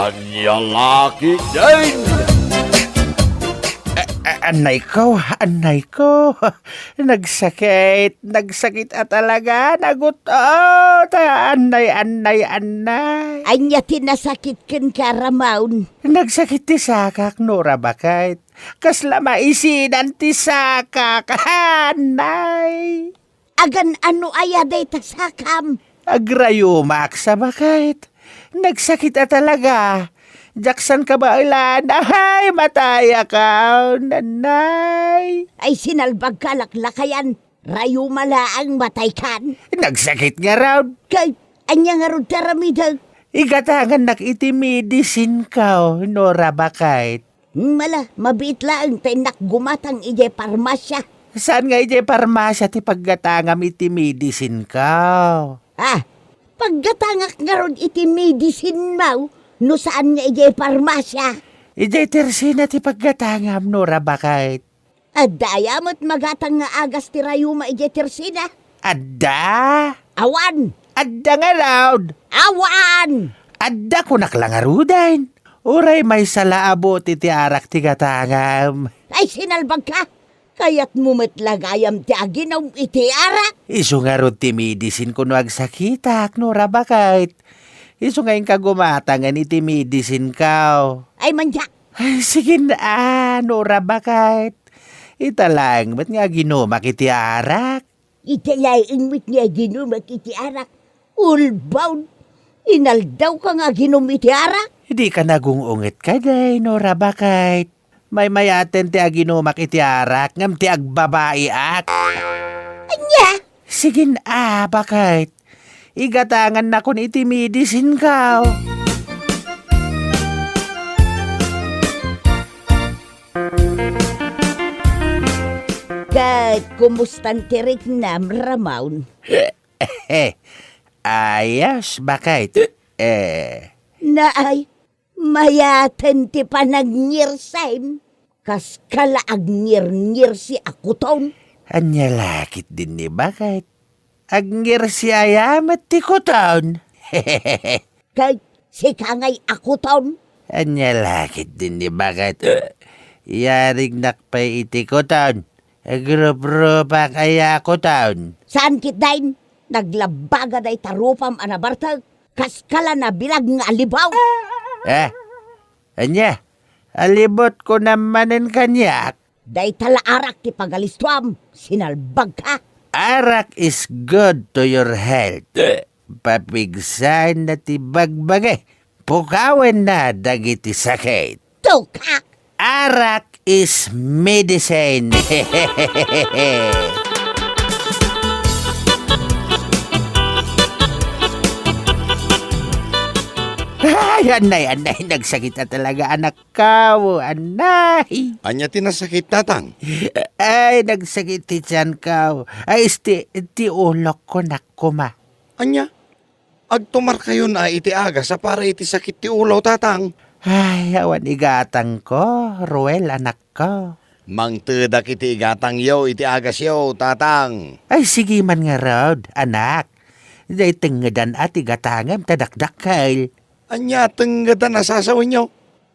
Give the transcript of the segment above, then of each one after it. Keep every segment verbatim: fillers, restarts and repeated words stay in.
Ania la ketdin? A-, a-, annayko, annayko. Nagsakit, nagsakit a talaga, nagut-ot. Annay, annay, annay. Ania ti nasakit kenka, Ramon? Nagsakit ti sakak, Nora Bakayt. Kasla maisinan ti sakak. Annay. Agan-ano aya dayta sakam? Agrayomak sa Bakayt. Nagsakit a talaga. Diak san kabaelan. Ahay, matayakon, annay. Ay, sinalbagka, laklakayan. Rayuma laeng, mataykan. Nagsakit ngarud. Kay, ania ngarud ti aramidek? Igatangannak iti medicinko, Nora Bakayt. Mala, mabiit laeng ta innak gumatang idiay parmasia. Saan nga idiay parmasia ti paggatangam iti medicinko? Ah, paggatangak ngarud iti medicinmo no saan nga idiay parmasia. Idiay tersina ti paggatangam, Nora Bakayt. Adda aya met magatang nga agas ti rayuma idiay tersina? Adda. Awan. Adda ngarud. Awan. Adda, kunak la ngaruden. Uray maysa la a bote ti arak ti gatangam. Ay, sinalbagka. Kayatmo met la gayam ti aginom iti arak? Isu ngarud ti medicinko no agsakitak, Nora Bakayt. Isu nga inka gumatangen iti medicinko. Ay, manyak. Ay, sige na, Nora Bakayt. Ita laeng met nga aginumak iti arak. Ita laeng met nga aginumak iti arak. Ulbaw, inaldawka nga aginum iti arak? Dika nagung-unget kadi, Nora Bakayt. Maymayaten ti aginumak iti arak ngem ti agbabaiak. Ania? Sige na, Bakayt. Igatangannakon iti medicinko. Ket kumustan ti riknam, Ramon? Ayos, Bakayt. Eh. Naay, mayaten ti panagngirsim. Kaskala agngirngirsi a kuton. Ania la ketdin ni Bakayt? Agngirsi aya met ti kuton? Ket sika ngay a kuton? Ania la ketdin ni Bakayt? Yarignak pay iti kuton. Agruprupak aya a kuton. Saan ketdin? Naglabaga dayta rupam a nabartek. Kaskala nabilag nga alibaw. Eh? Ania? Alibotko manen kaniak? Dayta la arak ti pagalistuam, sinalbagka. Arak is good to your health. Papigsaenna ti bagbagi. Pukawenna dagiti sakit. Tukak! Arak is medicine. Ay, anay, anay, nagsakit na talaga, anak. Kaw, anay. Ania ti nasakit, tatang? Ay, nagsakit ti tianko. Ay, isti, ti ulokko, nak, kuma. Ania? Agtumarkayon a iti agas a para iti sakit ti ulo, tatang. Ay, awan igatangko, Ruel, anakko. Mangtedak iti igatangyo iti agasyo, tatang. Ay, sige man ngarud, anak. Dayta tengngedan a ti gatangem ta dakdakkel. Ania a tengngedan a sasawenyo?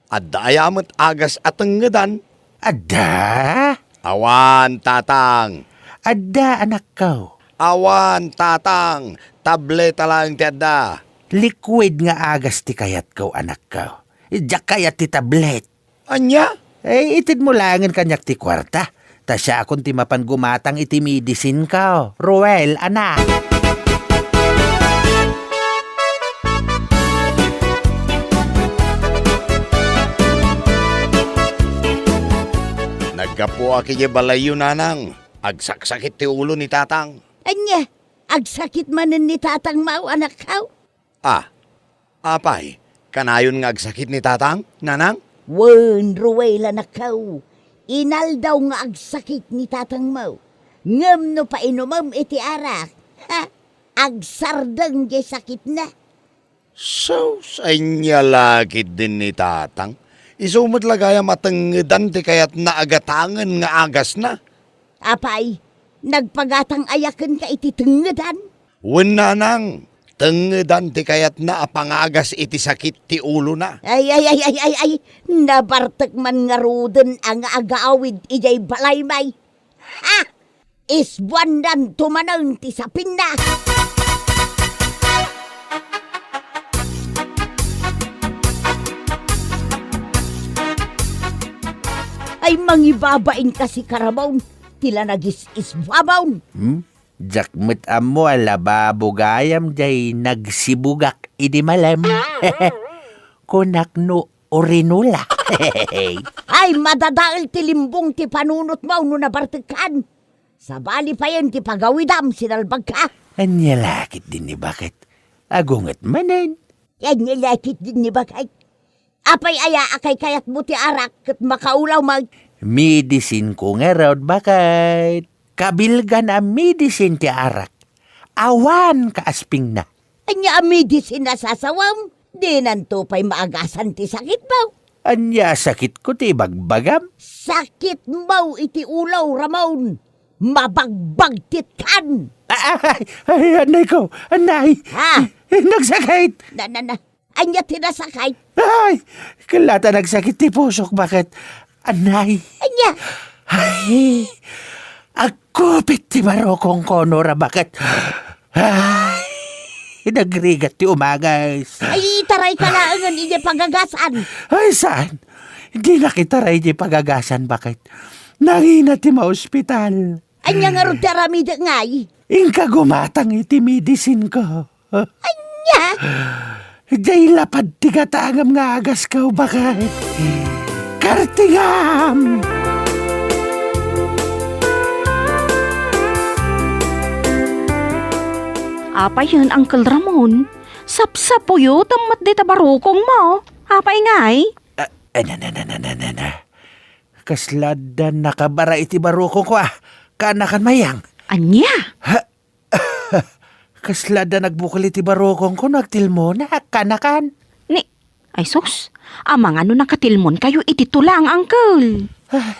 Adda aya met agas a tengngedan? Adda? Awan, tatang. Adda, anakko. Awan, tatang. Tableta laeng ti adda. Liquid nga agas ti kayatko, anakko. Diak kayat ti tablet. Ania? Eh, itedmo laengen kaniak ti kuarta. Ta siakon ti mapan gumatang iti medicinko, Ruel, anak. Naggapuak idiay balayyo, nanang. Agsaksakit ti ulo ni tatang. Ania? Agsakit manen ni tatangmo, anakko? Ah, apay, kanayon nga agsakit ni tatang, nanang? Wen, Ruel, anakko. Inaldaw nga agsakit ni tatangmo. Ngem no painumem iti arak, ha, agsardeng diay sakitna. Sus, ania la ketdin ni tatang? Isu met la gayam a tengngedan ti kayatna a gatangen nga agasna. Apay, nagpagatang aya kenka iti tengngedan? Wen, nanang, Tengngedan ti kayatna a pangagas iti sakit ti ulona. Ay, ay, ay, ay, ay, ay, nabartek man ngaruden a nga agawid idiay balaymi. Ha! Isbuannanto manen ti sapinna. Ay, mangibabain kasi, Karamon, ti la nagis-isbuamon. Hmm? Diak met ammo a lababo gayam jay nagsibugak idi malem. Kunak no urinola. Ay, madadael ti limbong ti panunotmo no nabartekkan. Sabali payen ti pagawidam, sinalbagka. Ania la ketdin ni baket? Agunget manen. Ania la ketdin ni baket? Apay aya a kaykayatmo ti arak ket makaulaw met? Medicineko ngarud, baket. Kabilgan a medicine ti arak. Awan kaaspingna. Ania a medicine a sasawem? Dinanto pay maagasan ti sakitmo. Ania a sakitko ti ibagbagam? Sakitmo iti ulo, Ramon. Mabagbagtitkan. Ay, ay, anay ko, anay. Ha? Nagsakit. Na, na, na. Ania ti nasakit? Ay, kella ta nagsakit ti pusok, baket? Anay. Ania? Ay, agkupit ti barukongko, Nora, baket? Ay, nagrigat ti umagas. Ay, itarayka laengen idiay pagagasan. Ay, saan? Dinak itaray idiay pagagasan, baket? Nangina ti maospital. Ania ngarud ti aramidek ngay? Inka gumatang iti medicineko. Ania? Jay lapad ti gatangem nga agasko, baket. Kartingam! Apayen, Uncle Ramon? Sapsapuyotem met dayta barukongmo. Apay ngay? Ah, ah, na, na, na. Kasla adda nakabara iti barukongko, ah. Kaanakan, Mayang. Ania? Ha? Kasla adda nagbukol iti barukongko no agtilmonak, kaanakan. Ni, ay sus, amangan no nakatilmonkayo iti tulang, Uncle? Ay,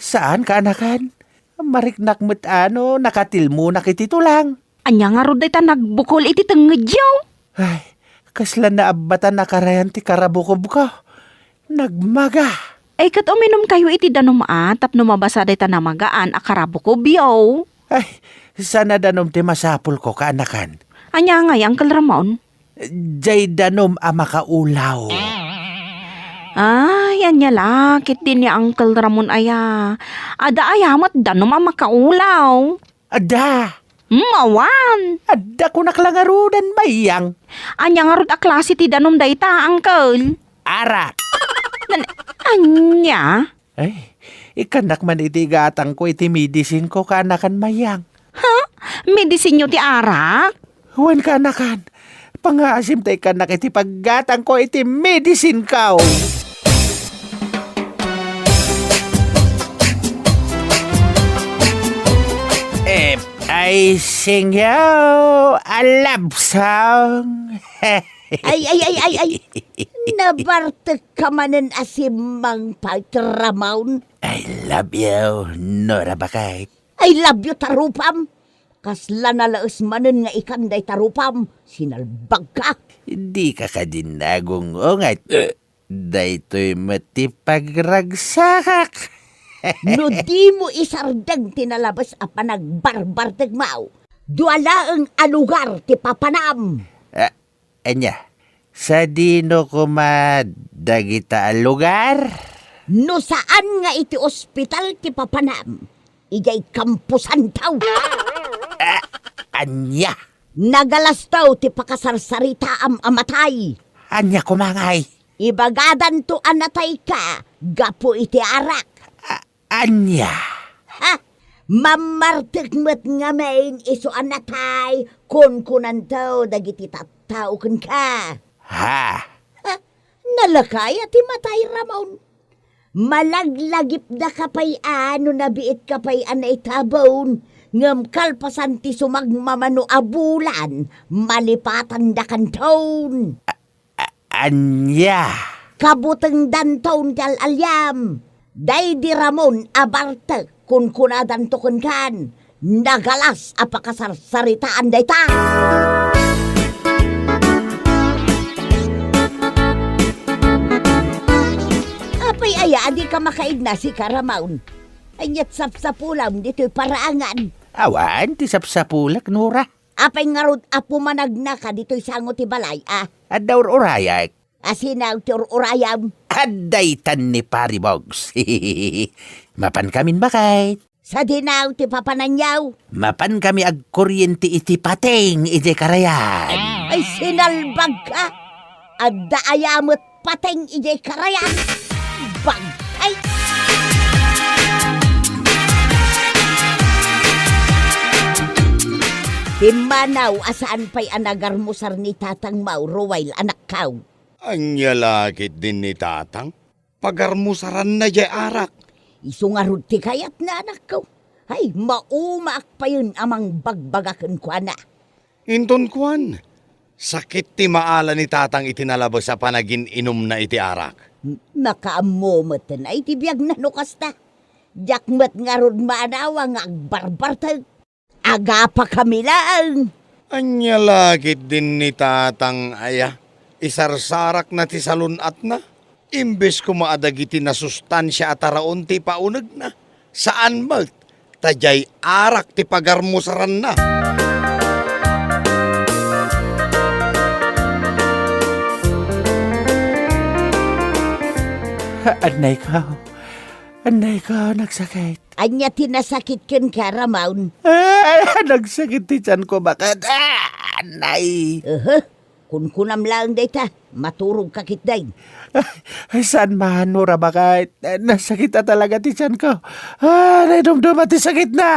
saan, kaanakan. Mariknak met a no nakatilmonak iti tulang. Ania ngarud dayta nagbukol iti tengngedyo? Ay, kasla naabbatan a karayan ti karabukobko. Nagmaga. Ay, ket uminumkayo iti danum a tapno mabasa dayta namagaan a karabukobyo. Ay, saan a danum ti masapulko, kaanakan. Ania ngay, Uncle Ramon? Jay danum a makaulaw. Ay, ania la ketdin ni Uncle Ramon aya? Adda aya met danum a makaulaw? Adda. Hmm, awan. Adda kunak la ngaruden, Mayang. Ania ngarud a klase ti danum dayta, Uncle? Arak. Nan-, ania? Ay, ikkannak man iti igatangko iti medicineko, kaanakan, Mayang. Ha? Medicinyo ti arak? Wen, kaanakan. Pangaasim ta ikkannak iti paggatangko iti medicineko. If I sing you a love song. Ay, ay, ay, ay, ay. Nabartekka manen a simmangpet, Ramon. I love you, Nora, baket. I love you, tarupam. Kasla nalaes manen nga ikan dayta rupam, sinalbagka. Dika kadi nagung-unget. Daytoy met ti pagragsakak. No dimo isardeng ti nalabes a panagbarbartegmo, dua laeng a lugar ti papanam. Ah, ania? Sadino koma dagita a lugar? No saan nga iti ospital ti papanam, idiay kamposanto. Ah, ania? Nagalasto ti pakasarsaritaam a matay. Ania koma ngay? Ibagadanto a natayka gapu iti arak. A-, ania? Ha? Mammartek met ngamin isu a natay, kunkunanto dagiti tattao kenka. Ha? Ha? Nalaka aya ti matay, Ramon? Malaglagipdaka pay a no nabiitka pay a naitabon, ngem kalpasan ti sumagmamano a bulan, malipatandakanton. A-, ania? Kabutengdanton ti al-aliam. Daydi Ramon a bartek, kunkunadanto kenkan, nagalas a pakasarsaritaan dayta. A, dika makaigna, sika, Ramon. Ania't sapsapulam ditoy paraangan? Awan ti sapsapulek, Nora. Apay ngarud a pumanagnaka ditoy sango ti balay, a? Adda ur-urayak. Asino ti ur-urayam? Adda itan ni Pari Bogs. Mapankamin, baket. Sadino ti papananyo? Mapankami agkoriente iti pateng idiay karayan. Ay, sinalbagka! Adda aya met pateng idiay karayan? Bagkay! Pimmanaw a saan pay a nagarmusar ni Tatang Mauro, Ruel, anakkaw. Ania la ketdin ni Tatang? Pagarmusaranna jay arak. Isu ngarud ti kayatna, anakko. Ay, maumaak payen a mangbagbaga kenkuana. Inton kuan, sakit ti maala ni Tatang iti nalabes a panagin-inumna iti arak. M-, makaammo met a iti biagna no kasta. Diak met ngarud maanawa nga agbarbartek. Agapakami laeng. Ania la ketdin ni Tatang aya? Isarsarakna ti salun-atna. Imbes koma a dagiti nasustansia a taraon ti ipaunegna. Saan met, ta jay arak ti pagarmusaranna. Annay ko. Annay ko, nagsakit. Ania ti nasakit kenka, Ramon? Ah, nagsakit ti tianko, baket. Ah, nay. Aha, kunkunam laeng dayta. Maturogka ketdin. Ay, saan man, Nora, baket. Nasakit a talaga ti tianko. Ah, naidumduma ti sakitna.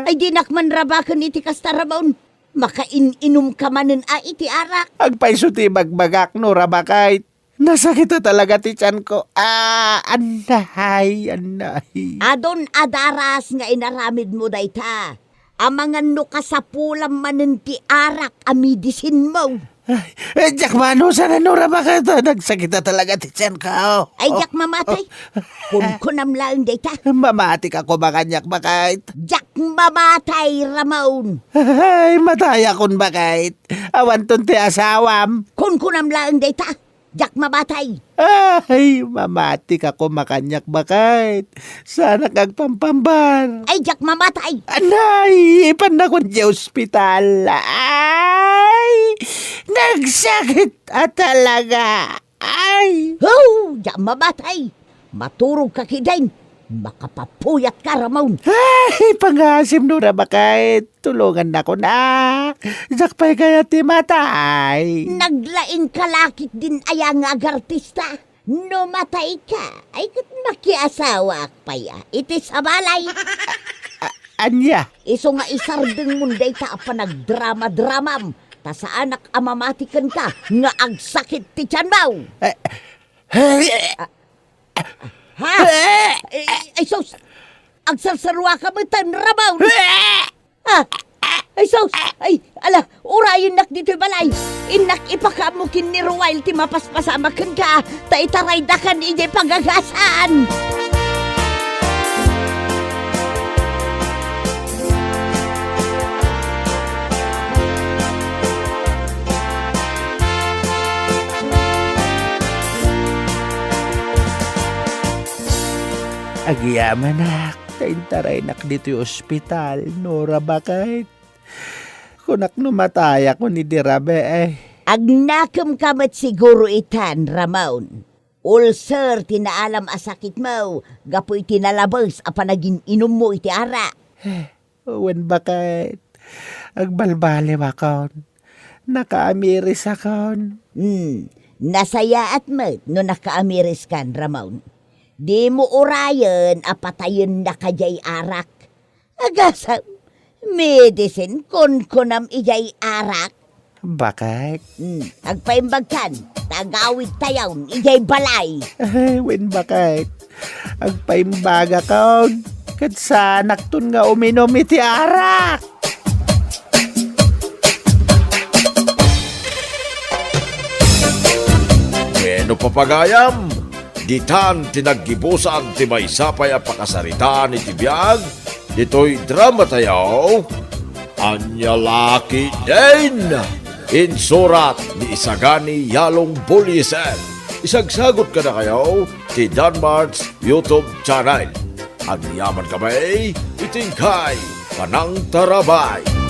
Ay, dinak man rabaken iti kasta, Ramon. Makain-inumka manen a iti arak. Agpayso ti ibagbagak, Nora, baket. Nasakit a talaga ti tianko. Ah, annay, annay. Adun a daras nga inaramidmo dayta. Amangan no kasapulam manen ti arak a medisinmo. Ay, eh, diak manusan, Nora, baket. Nagsakit a talaga ti tianko. Ay, diak mamatay. Kunkunam laeng dayta. Mamatika koma kaniak, baket. Diak mamatay, Ramon. Ay, matayakon, baket. Awanton ti asawam. Kunkunam laeng dayta. Diak mamatay. Ay, mamatika koma kaniak, baket. Saanak agpampambar. Ay, diak mamatay. Anay, ipannakon diay ospital. Ay, nagsakit a talaga. Ay. Ho, diak mamatay. Maturogka ketdin. Makapapuyatka, Ramon. Ay, pangasim, Nora, baket. Tulongannakon a. Diak pay kayat ti matay. Naglaingka la ketdin aya nga agartista? No matayka, ay ket makiasawaak pay a iti sabali. A-, ania? Isu nga isardengmon dayta a panagdrama-dramam, ta saanak a mamati kenka nga agsakit ti tianmo. Eh, eh, Ha? Eh, eh, ay, sus! Agsarsaruaka metten, Ramon! Ah! Ay, sus! Ay, ala, urayennak ditoy balay! Innak ipakaammo ken ni Ruel ti mapaspasamak kenka, ta itaraydakan idiay pagagasan! Agyamanak, ta intaraynak ditoy ospital, Nora, baket. Kunak no matayak ken idi rabii. Agnakemka met siguro itan, Ramon. Ulcer ti naalam a sakitmo gapu iti nalabes a panagin-inummo iti arak. Wen, baket, agbalbaliwakon. Nakaamirisakon. Hmm, nasayaat met no nakaamiriskan, Ramon. Dimo urayen a patayennaka diay arak. Agasem, medicine, kunkunam idiay arak. Baket? Hmm, agpaimbagkan, ta agawidtayon idiay balay. Ay, wen, baket. Agpaimbagakon, ket saanakton nga uminum iti arak. Wenno, papagayam, ditan ti naggibusan ti maysa pay a pakasaritaan iti biag ditoy dramatayo, Ania La Ketdin! Insurat ni Isagani Yalong Buliesen. Isagsagot kadakayo ti Danmart's YouTube channel. Agyaman kami iti inkay panangtarabay.